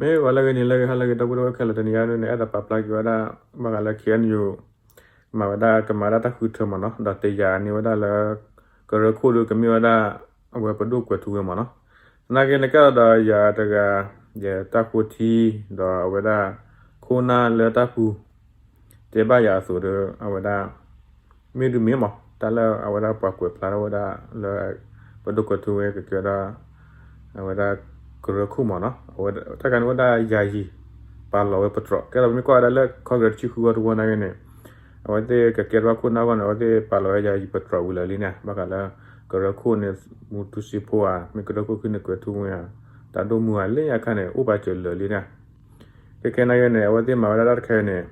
မ့ၢ်ဝဲလၢဂ့ၤန့ၣ် လၢဂ့ၤ ဟါလၢဂ့ၤ ဒီပုၢ်ဝဲၢ်ခဲလၢာ် တနံၤအံၤဒ်န့ၣ် အဲၣ်ဒိးပာ်ဖျါက့ၤဝဲဒၣ် ဘၣ်ဃးလၢ ခ့ၣ်အဲၣ်ယူၣ် မၤဝဲဒၣ် ကမၤဝဲဒၣ်တၢ်ဃုထၢမ့ၢ်နီၤ, ဒီးတယာ်န့ၢ်ဝဲဒၣ်လၢ ကရၢခိၣ်ဒီးကမ့ၢ်ဝဲဒၣ် အဝဲပဒိၣ်ကွဲးထူဝ့မ့ၢ်နီၤ. သနာ်က့န့ၣ် ကဲသးဒီးယၤတဂၤ ယတၢ်ဃိထံ ဒီးအဝဲဒၣ် ခိၣ်နၢ်လၢတၢ်ပူၤ တဲဘၣ်ယၤအသိးဒီး အဝဲဒၣ် မ့ၢ်ဒုးမ့ၢ်မး တၢ်လၢအဝဲဒၣ်ပှၤကွဲးဖျါထီၣ်ဝဲဒၣ်လၢ ပဒိၣ်ကွဲးထူဝ့ကကဲဝဲဒၣ် အဝဲဒၣ်ကရၢခိၣ်မ့ၢ်နီၤ, အဝဲတၢ်ခါန့ၣ်အိၣ်ဒၣ်ယၤယံၤ ပာ်လီၤဝဲပတြီၤ ကဲသးမ့ၢ်ကွၢ်ဝဲဒၣ်လၢ Congress တဆံဃုဝီတဝီနာ်က့န့ၣ် အဝဲသ့ၣ်ကကဲထီၣ်ခိၣ်နၢ်အဂီၢ်န့ၣ် အဝဲသ့ၣ်ပာ်လီၤဝဲယၤယံၤပတြီၤဝံၤလၢာ်လံန့ၣ် ဘၣ်ဃးလၢ ကရၢခိၣ်န့ၣ် မူတူစ့ဖိဧါ မ့ၢ်ကရၢခိၣ်ဃုန့ၣ်ကွဲးထူဝ့ဧါ တၢ်ဒိၣ်မူဧါ လၢညါခါန့ၣ် အိၣ်ပာ်စၢၤလၢာ်လံန့ၣ် ခဲခဲနာ်က့န့ၣ် အဝဲသ့ၣ်မၤဝဲဒၣ်တၢ်တခါအံၤန့ၣ်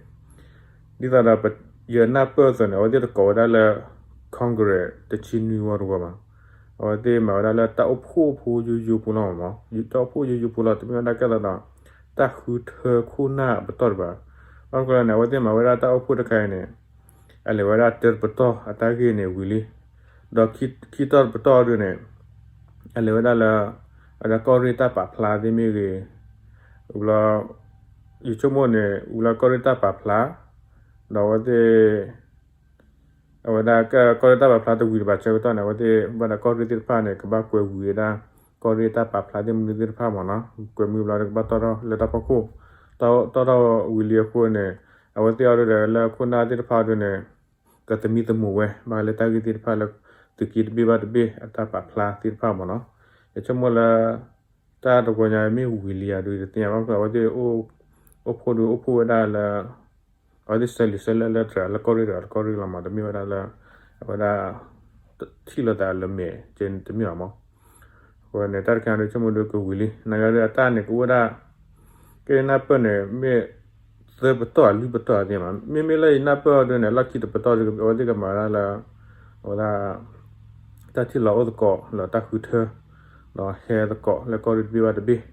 ဒ်သိးဒီး ယနၢ်ပၢၢ်အသိးန့ၣ် အဝဲသ့ၣ်တကိးဝဲဒၣ်လၢ Congress တဆံနွံဝီတဝီဘၣ်. အဝဲသ့ၣ်မၤဝဲဒၣ်လၢတၢ်အိၣ်ဖှိၣ်ဖိယိယိဖိလီၤမး, တၢ်အိၣ်ဖှိၣ်ယိယိဖိလီၤ တမ့ၢ်ဝဲဒၣ်ကဲသးဒီး တၢ်ဃုထၢခိၣ်နၢ်အပတီၢ်တဘၣ်. ဘၣ်မနုၤလဲၣ်န့ၣ် အဝဲသ့ၣ်မၤဝဲဒၣ်တၢ်အိၣ်ဖှိၣ်တခါအံၤန့ၣ် အလဲၤဝဲဒၣ်တၢတပတီၢ်အတၢ်ဂ့ၢ်န့ၣ်ဝံၤလံ ဒီးခံထီၣ်တပတီၢ်ဒုန့ၣ် အလဲၤဝဲဒၣ်လၢ အဝဲဒၣ်ကီၢ်ရ့ၣ်တၢ်ပာ်ဖျါသ့ၣ်မ့ၢ်ဂ့ၤ, ဝံၤလီၤ ယဆိကမိၣ်န့ၣ် ဝံၤလီၤကီၢ်ရ့ၣ်တၢ်ပာ်ဖျါ ဒီးအဝဲသ့ၣ် အဝဲဒၣ်ကီၢ်ရ့ၣ်တၢ်ပာ်ဖျါတဝံၤတဘၣ်ဆၢကတီၢ်န့ၣ် အဝဲသ့ၣ်ဘၣ်ဒီးကီၢ်ရ့ၣ်သ့ၣ်တဖၣ်န့ၣ် ကဘၣ်ကွဲးဝံၤဝဲဒၣ် ကီၢ်ရ့ၣ်တၢ်ပာ်ဖျါသ့ၣ်မနုၤသ့ၣ်တဖၣ်မ့ၢ်နီၤ, ကွဲးမုာ်ဘျီဒီးကဘၣ်တီၣ်ထီၣ်လၢတၢ်ဖီခိၣ်, တီၣ်ထီၣ်ဝံၤလံအဃိန့ၣ် အဝဲသ့ၣ်အီၤဒုဒီးလၢခိၣ်နၢ်သ့ၣ်တဖၣ်အီၤဒုန့ၣ် ကသမံသမိးဝဲ ဘၣ်ဃးလၢတၢ်ဂ့ၢ်သ့ၣ်တဖၣ်လၢ သုးက့တဘ့ၣ်ဘၣ်တဘ့ၣ်အတၢ်ပာ်ဖျါသ့ၣ်တဖၣ်မ့ၢ်နီၤ, ယဆိကမိၣ်လၢ တၢ်တဝီညါမ့ၢ်ဝံၤလံယၤဒုတသ့ၣ်ညါဘၣ် အဝဲသ့ၣ် အိၣ်ဖှိၣ်ဒုအိၣ်ဖှိၣ်ဝဲဒၣ်လၢ အဝဲသ့ၣ်ဆၢလံာ်ဆၢလၢလၢတြၢၤလၢကီၢ်ရ့ၣ်တဂၤလၢကီၢ်ရ့ၣ်လီၤမး တမ့ၢ်ဝဲဒၣ်လၢ အဝဲဒၣ် ထံၣ်လိာ်သးလၢမဲာ်ကဲတမ့ၢ်ဘၣ်မး, အဃိန့ၣ် တၢ်တခါဒုဆိကမိၣ်ဒုကဝံၤလံ နာ်က့ဒုအတၢ်န့ၣ်ကအိၣ်ဝဲဒၣ် ကဲယနၢ်ပၢၢ်န့ၣ် မ့ၢ်သၢပတီၢ်လွံၢ်ပတီၢ်သ့ၣ်မး မ့မ့ၢ်လၢယနၢ်ပၢၢ်အီၤဒုန့ၣ် လီၢ်ခံတပတီၢ်ဒု အဝဲသ့ၣ်ကမၤဝဲဒၣ်လၢ အဝဲဒၣ် တၢ်ထံၣ်လိာ်အိၣ်သကိးလၢတၢ်ဃုထၢ ဒီးဟဲသကိးလၢကီၢ်ရ့ၣ်တဘ့ၣ်ဘၣ်တဘ့ၣ်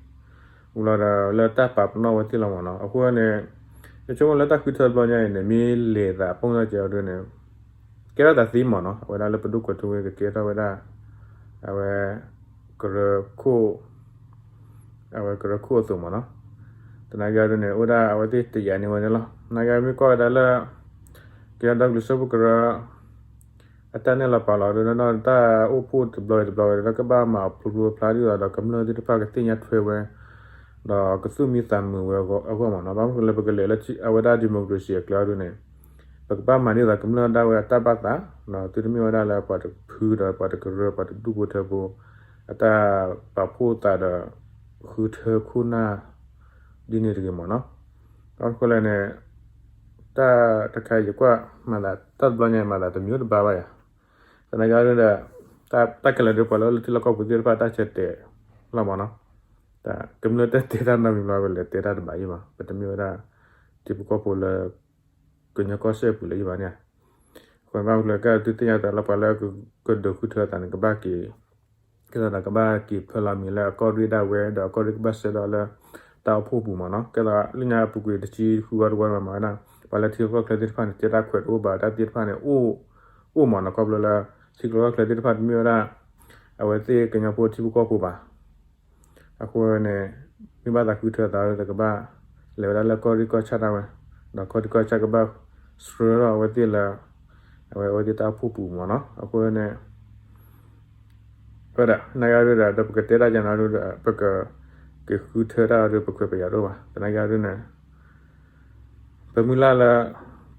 ဝံၤလီၤဒီးလၢတၢ်ပာ်ပနီၣ်ဝဲသ့ၣ်လီၤမးနီၤ အဃိန့ၣ် ယဆိကမိၣ်လၢတၢ်ဃုထၢတဘျီညါအံၤန့ၣ် မ့ၢ်လဲၤသးပိၢ်သၣ်ကဲအီၤဒုန့ၣ် ကဲထီၣ်သးသ့မးနီၤ အဝဲဒၣ်လၢပဒိၣ်ကွဲးထူဝ့ကကဲထီၣ်ဝဲဒၣ် အဝဲ ကရၢခိၣ် အဝဲကရၢခိၣ်အသိးမးနီၤ, သနာ်က့အီၤဒုန့ၣ် အိၣ်ဒၣ်အဝဲသ့ၣ်တယာ်န့ၢ်ဝဲန့ၣ်လီၤ သနာ်က့မ့ၢ်ကွၢ်ဝဲဒၣ်လၢ ကညီဒီကလုာ်စၢဖှိၣ်ကရၢ အတၢ်နဲၣ်လီၤပာ်လီၤဒု တၢ်အိၣ်ဖှိၣ်တဘျီအံၤတဘျီဝဲဒီး ကဘၣ်မၤအဖျိဖျိဖျါဒ်သိးဒီးကမျၢၢ်သ့ၣ်တဖၣ်ကသ့ၣ်ညါထွဲဝဲ ဒီးကသူၣ်မံသးမုာ်ဝဲအဂီၢ်မးနီၤ, ဘၣ်မနုၤလၢပကလဲၤလၢအဝဲဒၣ် democracy အကျဲအီၤဒုန့ၣ် ပကဘၣ်မၤဒ်သိးကမျၢၢ်ဒၣ်ဝဲအတၢ်ဘၣ်သး ဒီးသုတမ့ၢ်ဝဲဒၣ်လၢပှၤတဖုဒီးပှၤတကရၢ ပှၤတဒူၣ်ဖိထၢဖိ အတၢ်ပာ်ဖှိၣ်သးဒီး ဃုထၢခိၣ်နၢ် ဒ်န့ၣ်တဂ့ၤမးနီၤ, ဘၣ်မနုၤလဲၣ်န့ၣ် တၢ်တခါယကွၢ်မၤသး တၢ်တဘျီညါမၤသးတမံၤတဘၣ်ဘၣ်ယၤ, သနာ်က့အီၤဒုဒီး တၢ်ခဲလၢာ်ဒုပှၤလၢလၢထံလီၢ်ကီၢ်ပူၤသ့ၣ်တဖၣ်တၢ်ဆဲးတဲာ်လီၤမးနီၤ, ကမျၢၢ်တၢ်တဲတၢ်နီတမံၤဘၣ် ပလဲၤတဲတၢ်တဘၣ်ယံၤဘၣ် ပတမ့ၢ်ဝဲဒၣ် ထံဖိကီၢ်ဖိလၢ ကညီကီၢ်စဲၣ်ပူၤလၢယံၤဘၣ်န့ၣ်, အဃိဘၣ်မနုၤလဲၣ် ကဲသုသ့ၣ်ညါသးလၢပှၤလၢကဒုးဃုထၢသးန့ၣ် ကဘၣ်က့ၤ ကဲသးဒီးကဘၣ်က့ၤဖၢလီၤမံၤလၢအကီၢ်ရ့ၣ်ဒၣ်ဝဲ ဒီးအကီၢ်ရ့ၣ်ကဘၣ်ဆှၢဒီးလၢ တၢ်အိၣ်ဖှိၣ်ပူၤမးနီၤ, ကဲသးလၢညါအပူၤကွံာ်တဆံဃုဝီတဝီမးဝဲဒၣ် ပှၤလၢထံလီၢ်ကီၢ်ချၢသ့ၣ်တဖၣ်န့ၣ် တဲတၢ်ခွဲးတအိၣ်ဘၣ် တၢ်သ့ၣ်တဖၣ်န့ၣ် အိၣ်မးနီၤ ခီဖျိလၢ ထံလီၢ်ကီၢ်ချၢသ့ၣ်တဖၣ်တမ့ၢ်ဝဲဒၣ် အဝဲသ့ၣ်ကညီဖိထံဖိကီၢ်ဖိဘၣ် အဃိန့ၣ် မ့ၢ်ဘၣ်သးဃုထၢသးဒီးကဘၣ် လဲၤဝဲဒၣ်လၢကီၢ်ရ့ၣ်ကီၢ်ဆၣ်ဒၣ်ဝဲ, ဒီးကီၢ်ရ့ၣ်ကီၢ်ဆၣ်ကဘၣ်ဆှၢထီၣ်အဝဲသ့ၣ်လၢ အဝဲအဝဲသ့ၣ်တၢ်အိၣ်ဖှိၣ်ပူၤမးနီၤ, အဃိန့ၣ် ဝဲဒၣ် နာ်က့ဒုဒီး ဒီးပကတဲတၢ်ယၤနီၤဒုဒီး ပက က့ၤဃုထၢတၢ်အီၤဒု ပခွဲးပယာ်တအိၣ်ဘၣ် သနာ်က့ဒုန့ၣ် ပမုၢ်လၢ်လၢ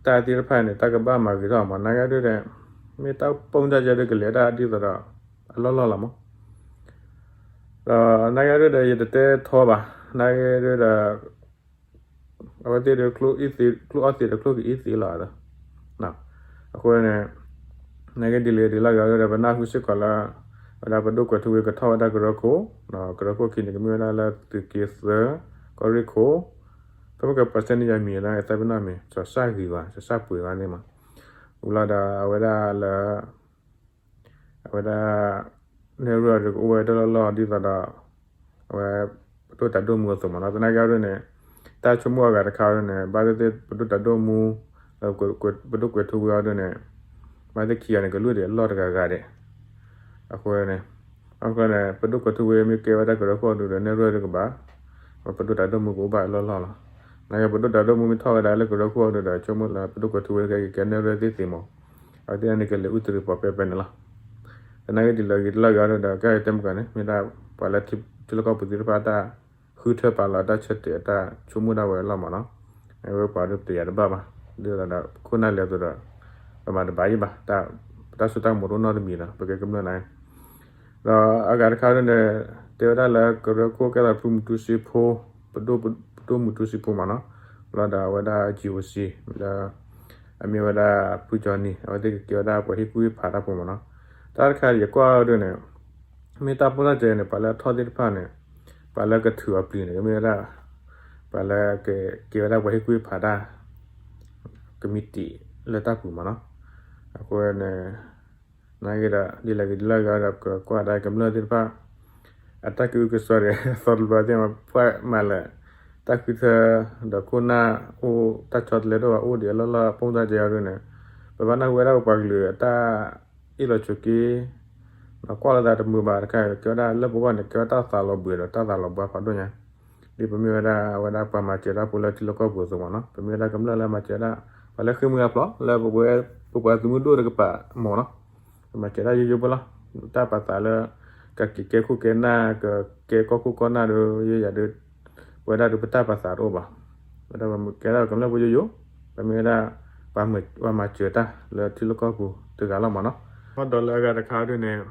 တၢ်သ့ၣ်တဖၣ်န့ၣ် တၢ်ကဘၣ်မၤဂ့ၤထီၣ်မး နာ်က့ဒုဒီး မ့ၢ်တၢ်ပိာ်မုၣ်တၢ်ယဲဒုကလဲၤတၢ်ဒ်သိးဒီး အလီၢ်လီၢ်လီၤမး ဒီးနာ်က့ဒုဒီး ယတတဲထီဘၣ် နာ်က့ဒုဒီး အဝဲသ့ၣ်ဒီး ကျိအီၣ်သံးဒီး ကျိက့ၤအီၣ်သံးလီၤဒီး အဃိန့ၣ် နာ်က့ဒ်လဲၣ်ဒ်လဲၣ်ဂ့ၤဒီး ပနၢ်ဟူစ့ၢ်ကီးလၢ ဝဲဒၣ်ပဒိၣ်ကွဲးထူဝ့ကထီၣ်ဝဲဒၣ်ကရၢခိၣ်, ကရၢခိၣ်ခံန့ၣ် ကမ့ၢ်ဝဲဒၣ်လၢသုးက့သၢ, ကီၢ်ရ့ၣ်ခိၣ်, ပမ့ၢ်ကပၢၢ်ဆၢန့ၢ်ယၤမံၤလၢသးပ့ၤနီၣ်မံၤ စီၤစၢ်ဂ့ၤဝါ စီၤစၢ်ပှ့ၤဝါန့ၣ်မး, ဝံၤလီၤဒီးအဝဲဒၣ်လၢ အဝဲဒၣ် နဲၣ်ရွဲၣ်ဒီးကအိၣ်ဝဲတလီၢ်လီၢ်ဒ်သိးဒီး အဝဲ ပဒိၣ်တၢ်ဒိၣ်မူအသိးမးနီၤ သနာ်က့ဒုန့ၣ် တၢ်ဆိကမိၣ်အဂၤတခါဒုန့ၣ် ဘၣ်သ့ၣ်သ့ၣ်ပဒိၣ်တၢ်ဒိၣ်မူ ပဒိၣ်ကွဲးထူဝ့အီၤဒုန့ၣ် ဘၣ်သ့ၣ်ခံဂၤန့ၣ် ကလူၢ်ဒံးအလီၢ်တဂၤဂၤဒံး အဃိန့ၣ် အဃိန့ၣ် ပဒိၣ်ကွဲးထူဝ့မ့ၢ်ကဲဝဲဒၣ်ကရၢခိၣ်ဒုဒီး နဲၣ်ရွဲၣ်ဒုကဘၣ် ပဒိၣ်တၢ်ဒိၣ်မူကအိၣ်ဘၣ်အလီၢ်လီၢ်လီၤ. နာ်က့ပဒိၣ်တၢ်ဒိၣ်မူမ့ၢ်ထီၣ်ဝဲဒၣ်လၢကရၢခိၣ်အဒိဒီး ဆိကမိၣ်လၢပဒိၣ်ကွဲၤထူဝ့ကဲက့ၤကဲနၢ်ရၢၢ်သ့ၣ်သ့မး, အဝဲသ့ၣ်န့ၣ်ကလဲၤအူတရံးပီၤပဲပဲန့ၣ်လီၤ. သနာ်က့ဒ်လဲၣ်ဂ့ၤတလၢ်ဂ့ၤအဒိဒီး ကဲတဲမုၢ်ကီၢ်န့ၣ် မ့ၢ်ဒၣ် ပှၤလၢထံလီၢ်ကီၢ်ပူၤသ့ၣ်တဖၣ်တၢ်ဃုထၢပာ်လီၤတၢ်ဆၢတဲာ်တၢ်ဆိကမိၣ်ဒၣ်ဝဲအလီၢ်မးနီၤ. အဝဲပှၤဒုးပတယၤတဘၣ်ဘၣ်, ဒ်သိးဒီးခိၣ်နၢ်လဲၤအသိးဒီး ပမၤတဘၣ်ယံၣ်ဘၣ်, ပတၢ်စိတၢ်ကမီၤတအိၣ်နီတမံၤဒီး ပကဲကမျၢၢ်န့ၣ် ဒီးအဂၤတခါဒ်န့ၣ် တဲဝဲဒၣ်လၢကရၢခိၣ်ကဲသိးဖုမူတူစ့ဖိ, ပဒိၣ်မူတူစ့ဖိမးနီၤ, လီၤဒီးအဝဲဒၣ် G O C လၢ အမ့ၢ်ဝဲဒၣ်ဖုကၠီနံၤ အဝဲသ့ၣ်ကကဲဝဲဒၣ်ပှၤဟ့ၣ်ကူၣ်ဟ့ၣ်ဖးတၢ်ဖိမးနီၤ. တၢ်တခါယကွၢ်ဒ်န့ၣ် မ့ၢ်တၢ်ပိၢ်တၢ်စဲၤန့ၣ် ပှၤလၢအထီၣ်သ့ၣ်တဖၣ်န့ၣ် ပှၤလၢကထုးအီၤပျံၤန့ၣ် ကမ့ၢ်ဝဲဒၣ် ပှၤလၢကကဲဝဲဒၣ်ပှၤဟ့ၣ်ကူၣ်ဟ့ၣ်ဖးတၢ် ကမံးတံာ်လၢတၢ်ပူၤမးနီၤ. အဃိန့ၣ် နာ်က့ဒီး ဒ်လဲၣ်ဂ့ၤဒ်လဲၣ်ဂ့ၤဒီး ပကကွၢ်ဒၣ်ကမျၢၢ်သ့ၣ်တဖၣ် အတၢ်ကအုကစွါဒီး သီတဘျီသ့ၣ်မး ပှၤမၤလၢ တၢ်ဃုထၢ ဒီးခိၣ်နၢ်အိၣ်တၢ်ဆီတလဲတအိၣ်ဘၣ် အိၣ်ဒံးအလီၢ်လီၢ်အပိၢ်တၢ်စဲၤအီၤဒ်န့ၣ် ပဘၣ်နၢ်ဟူဝဲဒၣ်ပပှၤကလုာ်အတၢ်အ့ၣ်လိာ်ဆိးက့ ဒီးကွၢ်လိာ်သးတမုာ်ဘၣ်တခါ ကဲဝဲဒၣ်လၢပဂီၢ်န့ၣ် ကဲဝဲတၢ်သးလီၤဘှံးဒီးတၢ်သးလီၤဘှါဖးဒိၣ်ညါ ဒ်ပမ့ၢ်ဝဲဒၣ် အဝဲဒၣ်ပှၤမၤစၢၤတၢ်ဖိလၢထံလီၢ်ကီၢ်ပူၤအသိးမးနီၤ. ပမ့ၢ်ဝဲဒၣ်ကမျၢၢ်လၢမၤစၢၤဒၣ် ပှၤလၢဃ့ၢ်မှံဟးဖျိး လၢပဝဲ ပပှၤသုးမုၢ်ဒိၣ်တကပၤမးနီၤ. ပမၤစၢၤဒၣ်ယိယိဖိလီၤ. တၢ်ပာ်သးလၢ ကက့ၤကဲခိၣ်ကဲနၢ် ကကဲကီၢ်ခိၣ်ကီၢ်နၢ်ဒီး ယဲယၤဒီး ပဝဲဒၣ်ဒီးပတၢ်ပာ်သးတအိၣ်ဘၣ်. ဝဲဒၣ်ပကဲဒၣ်ကမျၢၢ်ဖိယိယိ ပမ့ၢ်ဝဲဒၣ် ပှၤမၤစၢၤတၢ်လၢထံလီၢ်ကီၢ်ပူၤတဂၤလီၤမးနီၤ. ဒီးလၢအဂၤတခါဒ်န့ၣ်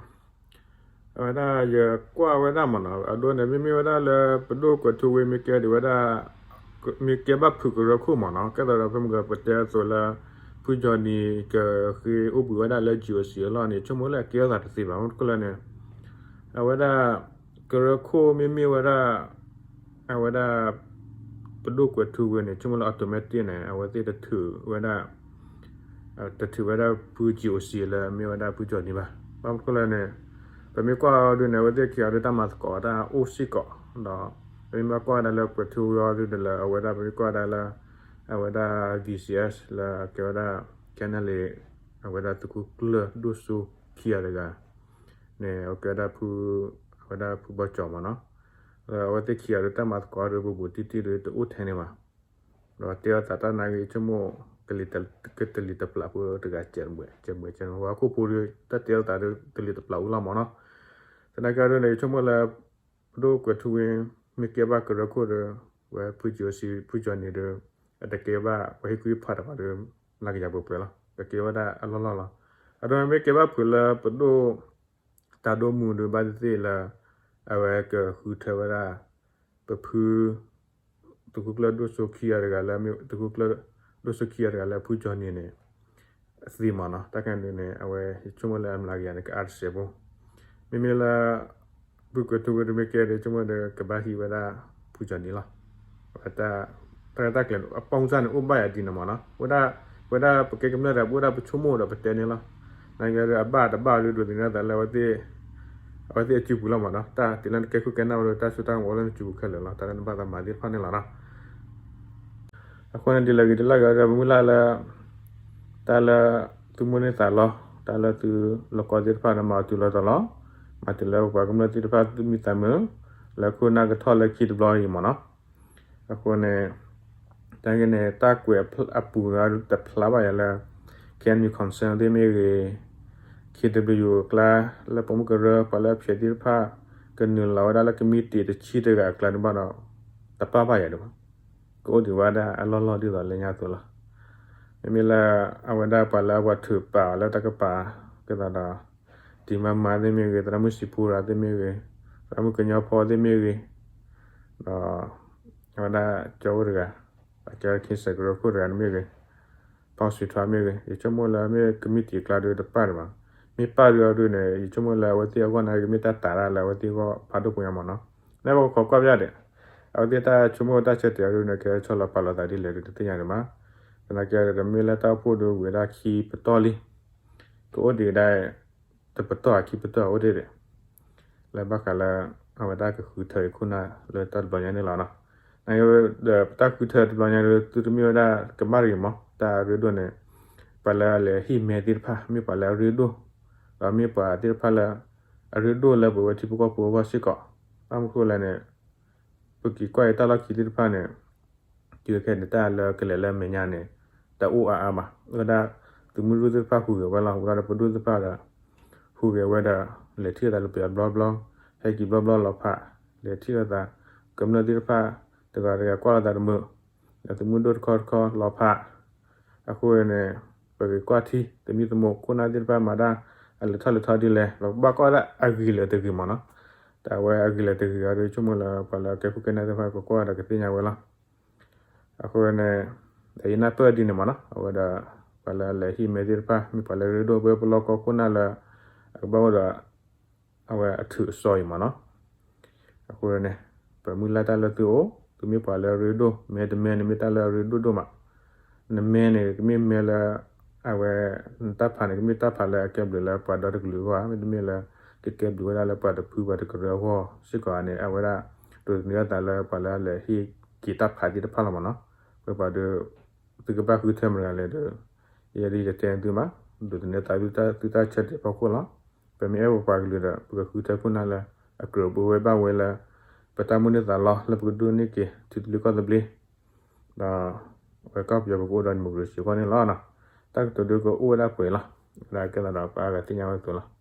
အဝဲဒၣ်ယကွၢ်ဝဲဒၣ်မးနီၤ အဒိန့ၣ် မ့မ့ၢ်ဝဲဒၣ်လၢပဒိၣ်ကွဲၤထူဝ့မ့ၢ်ကဲဒံးဝဲဒၣ် မ့ၢ်ကဲဘၣ်ဖုးကရၢခိၣ်မးနီၤ ကဲသိးဒီးပမ့ၢ်ကပတဲအသိးလၢ ဖုကၠီနံၤကဃ့အိၣ်ဘှံးဝဲဒၣ်လၢ G O C အလီၢ်န့ၣ် ဆိကမိၣ်လၢအကဲထီၣ်သးတသ့ဘၣ် မ့ၢ်တခီလၢန့ၣ် အဝဲဒၣ် ကရၢခိၣ်မ့မ့ၢ်ဝဲဒၣ် အဝဲဒၣ် ပဒိၣ်ကွဲၤထူဝ့န့ၣ် ဆိကမိၣ်လၢ automatic န့ၣ် အဝဲသ့ၣ်တထုးဝဲဒၣ် တထုးဝဲဒၣ်ဖု G O C လၢမ့ၢ်ဝဲဒၣ်ဖုကၠီနံၤဘၣ်. ဘၣ်မနုၤလဲၣ်န့ၣ် ပမ့ၢ်ကွၢ်အီၤဒ်န့ၣ် အဝဲသ့ၣ်ခံဂၤဒ်တၢ်မၤသကိးတၢ်အိၣ်စ့ၢ်ကီး ဒီး ပမ့ၢ်ဘၣ်ကွၢ်ဝဲဒၣ်လၢကွဲၤထူဝ့အီၤဒ်ဒီးလၢအဝဲဒၣ် ပမ့ၢ်ကွၢ်ဝဲဒၣ်လၢ အဝဲဒၣ် V C S လၢအကဲဝဲဒၣ် KNLA အဝဲဒၣ်သုးခိၣ်ကျၢၢ်ဒိၣ်စိခံဂၤတဂၤ န့ၣ် အကဲဝဲဒၣ်ဖု အဝဲဒၣ်ဖုဘီကၠီမးနီၤ အဝဲသ့ၣ်ခံဂၤဒ်တၢ်မၤသကိးဒီးဘူးဘူးတံၢ်တံၢ်ဒီးတအိၣ်ထဲန့ၣ်ဘၣ်. ဒီးတဲအီၤသးတၢ်နာ်ဂ့ၤ ဆိကမိၣ် ကတလံၤတပျးဖိတဂၤ ကဲးမဲာ်ကဲးမဲာ် ဝဲခိၣ်ဖိဒီး တၢ်တဲအီၤသးဒီးတလံၤတပျးအူလီၤမးနီၤ. သနာ်က့ဒ်န့ၣ် ယဆိကမိၣ်လၢ ပဒိၣ်ကွဲၤထူဝ့ မ့ၢ်ကဲဘၣ်ကရၢခိၣ်ဒီး ဝဲဖုကၠီနံၤဒီး အတကဲဘၣ်ပှၤဟ့ၣ်ကူၣ်ဟ့ၣ်ဖးတပၤဒီး လၢကယၤပှဲၤပှဲၤလီၤ ကကဲဝဲဒၣ်အလီၢ်လီၢ်လီၤ. အဒိမ့ၢ်ကဲဘၣ်ဖုးလၢပဒိၣ် တၢ်ဒိၣ်မူဒီးဘၣ်သ့ၣ်သ့ၣ်လၢ အဝဲကဃုထၢဝဲဒၣ် ပဖု သုးခိၣ်ကျၢၢ်ဒိၣ်စိခံဂၤတဂၤလၢ သုးခိၣ်ကျၢၢ်ဒိၣ်စိခံဂၤတဂၤလၢဖုကၠီနံၤန့ၣ် သ့မးနီၤ. တၢ်ခဲန့ၣ်န့ၣ် အဝဲယဆိကမိၣ်လၢအမျးကယၤန့ၣ် ကအါတစဲးဖိ မ့မ့ၢ်လၢ ဖုကွဲၤထူဝ့တမ့ၢ်ကဲဒီး ဆိကမိၣ်ဒီးကဘၣ်ဟံးဝဲဒၣ်ဖုကၠီနံၤလီၤ. ဝဲတၢ် တၢ်ရဲၣ်တၢ်ကျဲၤအပူၤစၢ်န့ၣ် အိၣ်ဘၣ်ယၤဒ်န့ၣ်မးနီၤ. ဝဲဒၣ် ဝဲဒၣ်ပကဲကမျၢၢ်တဂၤ ပအိၣ်ဒၣ်ပဆိကမိၣ်ဒီးပတဲန့ၣ်လီၤ. နာ်က့ဒီးအဘၣ်တဘၣ်ဒီးဒိးသန့ၤသးလၢအဝဲသ့ၣ် အဝဲသ့ၣ်အစုပူၤလီၤမးနီၤ. တၢ်တုၤလၢနကဲခိၣ်ကဲနၢ်ဝဲဒီး တၢ်စိတၢ်ကမီၤအိၣ်လၢနစုပူၤခဲလၢာ်လီၤ. တၢ်လၢနဘၣ်သးမၤသ့ၣ်တဖၣ်န့ၣ်လီၤနီၤ. အဃိန့ၣ် ဒ်လဲၣ်ဂ့ၤဒ်လဲၣ်ဂ့ၤဒီး ပမုၢ်လၢ်လၢ တၢ်လၢ သုမိၣ်န့ၢ်သးလီ တၢ်လၢသုလီၢ်ကီၢ်သ့ၣ်တဖၣ်န့ၣ် မၤတုၤလီၤတၢ်လီၤ. မၤတုၤလၢပပှၤကမျၢၢ်သ့ၣ်တဖၣ် သူၣ်မံသးမုာ် လၢခိၣ်နၢ်ကထီၣ်လၢခံတဘျီအံၤမးနီၤ. အဃိန့ၣ် တၢ်ဂ့ၢ်န့ၣ် တၢ်ကွဲးအပူၤဒီးတဖျါဘၣ်ယၤလၢ K N U Council သ့ၣ်မ့ၢ်ဂ့ၤ K W အကျါ လၢပိာ်မုၣ်ကရၢ ပှၤလၢအဖျဲးသ့ၣ်တဖၣ် ကနုာ်လီၤဝဲဒၣ်လၢကမံးတံာ်တဆံတဂၤအကျါန့ၣ်ဘၣ်ဒီး တပာ်ဘၣ်ယၤဒံးဘၣ်. ကအိၣ်ဒံးဝဲဒၣ်အလီၢ်လီၢ်ဒ်သိးလၢညါအသိးလီၤ. မ့မ့ၢ်လၢ အဝဲဒၣ်ပှၤလၢအပှၤထုးပာ်အီၤလၢတၢ်ကပၤ ကဲသိးဒီး တံၤမါမါသ့ၣ်မ့ၢ်ဂ့ၤ သရၣ်မုၣ်စံးဖူရၤသ့ၣ်မ့ၢ်ဂ့ၤ သရၣ်မုၣ်ကညီဖီသ့ၣ်မ့ၢ်ဂ့ၤ ဒီး အဝဲဒၣ်ကၠီအိၣ်တဂၤ အကဲ cancer ကရၢခိၣ်တဂၤန့ၣ်မ့ၢ်ဂ့ၤ ဖီၣ်စူၤထွါမ့ၢ်ဂ့ၤ ယဆိကမိၣ်လၢမ့ၢ်ကမံးတံာ်အကျါဒီးတပာ်ဒံးဘၣ်. မ့ၢ်ပာ်ဒံးအီၤဒ်န့ၣ် ယဆိကမိၣ်လၢအဝဲသ့ၣ်အဂီၢ်န့ၣ် ကမ့ၢ်တၢ်တာ်တၢ်လၢအဝဲသ့ၣ်အဂီၢ်ဖးဒိၣ်ပူၤညါမးနီၤ. နပကခိးကွၢ်ပျၢ်ဒံး အဝဲသ့ၣ်တၢ်ဆိကမိၣ်တၢ်ဆၢတဲာ်အီၤဒ်န့ၣ် ကဲဆီၣ်လီၤပာ်လီၤသးဒ်လဲၣ်ဒီးတသ့ၣ်ညါဒံးဘၣ်. သနာ်က့ဒီး တမ့ၢ်လၢတၢ်အိၣ်ဖှိၣ်ဒီးဝံၤဒၣ်ခံပတီၢ်လံ ကအိၣ်ဒံးဒၣ် တပတီၢ်ခံပတီၢ်အိၣ်ဒံးဒံး လၢဘၣ်ဃးလၢ အဝဲဒၣ်ကဃုထၢအံၤခိၣ်နၢ်လၢတၢ်တဘျီညါန့ၣ်လီၤနီၤ. နဒီးပတၢ်ဃုထၢတဘျီညါဒီး သုတမ့ၢ်ဝဲဒၣ်ကဘၣ်တဂ့ၤမး တၢ်အရ့ဒိၣ်န့ၣ် ပှၤလၢအလဲၤဟံၣ်မဲသ့ၣ်တဖၣ် မ့ၢ်ပှၤလၢအရ့ဒိၣ် ဒီးမ့ၢ်ပှၤသ့ၣ်တဖၣ်လၢ အရ့ဒိၣ်လၢပဝဲထံဖိကီၢ်ဖိအဂီၢ်စ့ၢ်ကီး ဘၣ်မနုၤဃိလဲၣ်န့ၣ် ပ ပက့ၤကွၢ်အံၤတၢ်လီၢ်ခံသ့ၣ်တဖၣ်န့ၣ် တုၤခဲန့ၣ် တၢ်လၢကလဲၤလၢအမဲာ်ညါန့ၣ် တအိၣ်အါအါဘၣ်. ဝဲဒၣ် သုးမုၢ်ဒိၣ်သ့ၣ်တဖၣ်ဟူးဂဲၤဝဲလီၤ. ဝဲဒၣ်ဒီးပဒိၣ်သ့ၣ်တဖၣ်ဒီး ဟူးဂဲၤဝဲဒီး လဲၤထံၣ်လိာ်သးလၢပယီၤဘျီဘျီ, ဟဲက့ၤဘျီဘျီလီၤဖး, လဲၤထံၣ်လိာ်သး ကမျၢၢ်သ့ၣ်တဖၣ် တဂၤတဂၤကွၢ်လိာ်သးတမုာ်, သုးမုၢ်ဒိၣ်တခီတခီလီၤဖး. အဃိန့ၣ် ပက့ၤကွၢ်ထံ သမံသမိးခိၣ်နၢ်သ့ၣ်တဖၣ်မၤတၢ် အလဲၤထီၣ်လဲၤထီဒ်လဲၣ်, ပကဘၣ်ကွၢ်ဒၣ်အဂ့ၤလၢတဂ့ၤမ့ၢ်နီၤ. တၢ်အဝဲအဂ့ၤလၢတဂ့ၤအံၤဒီး ဆိကမိၣ်လၢပှၤလၢကဲခိၣ်ကဲနၢ်သ့ၣ်တဖၣ် ကကွၢ်ဒီးကသ့ၣ်ညါဝဲလီၤ. အဃိန့ၣ် ယနၢ်ပၢၢ်ဒ်န့ၣ်မ့ၢ်နီၤ, အဝဲဒၣ် ပှၤလၢအလဲၤဟံၣ်မဲသ့ၣ်တဖၣ် မ့ၢ်ပှၤလၢအရ့ဒိၣ် ပဝဲပလီၢ်ကီၢ်ခိၣ်နၢ်လၢ အကဘၣ်အိၣ်ဒီး အဝဲအထုးအစီၤအံၤမ့ၢ်နီၤ. အဃိန့ၣ် ပမုၢ်လၢ်တၢ်လၢသုအိၣ်, သုမ့ၢ်ပှၤလၢအရ့ဒိၣ်, မဲတမဲန့ၣ်မ့ၢ်တၢ်လၢအရ့ဒိၣ်ဒိၣ်မး. နမဲန့ၣ် ကမ့ၢ်မဲလၢ အဝဲ နတၢ်ဖးန့ၣ် ကမ့ၢ်တၢ်ဖးလၢအကဲဘျုးလၢပှၤဒီတကလုာ်အဂီၢ်ဧါ, မ့တမ့ၢ်လၢ ကကဲဘျုးဝဲဒၣ်လၢပှၤတဖုပှၤတကရၢအဂီၢ်စ့ၢ်ကီးဧါန့ၣ် အဝဲဒၣ် ဒိးသန့ၤအသးလၢပှၤလၢအလဲၤဟ့ၣ်က့ၤတၢ်ဖးသ့ၣ်တဖၣ်လီၤမ့ၢ်နီၤ. ပှၤဒီး သုကဘၣ်ဃုထၢမတၤတဂၤလဲၣ်ဒီး ယဲဒၣ်ယတဲသုမး, ဒိးသန့ၤအသးသုတၢ်ဆၢတဲာ်ဖီခိၣ်လီၤ. ပမ့ၢ်အဲၣ်ပပှၤကလုာ်ဒီး ပကဃုထၢခိၣ်နၢ်လၢ အကြၢးပဝဲဘၣ်ဝဲလၢ ပတၢ်မိၣ်န့ၢ်သးလီလၢပကဒိၣ်န့ၢ်က့ၤ ထံသဘျ့ကီၢ်သဘျ့ ဒီး ဝဲကီၢ်ပယီၤပကအိၣ်ဒီး democracy အဂီၢ်န့ၣ်လီၤ. တၢ်ကတိၤဒုကအိၣ်ဝဲဒၣ်ပှဲၤလီၤ. ဒ်ကဲသးဒီးပှၤအါဂၤသ့ၣ်ညါဝဲအသိးလီၤ.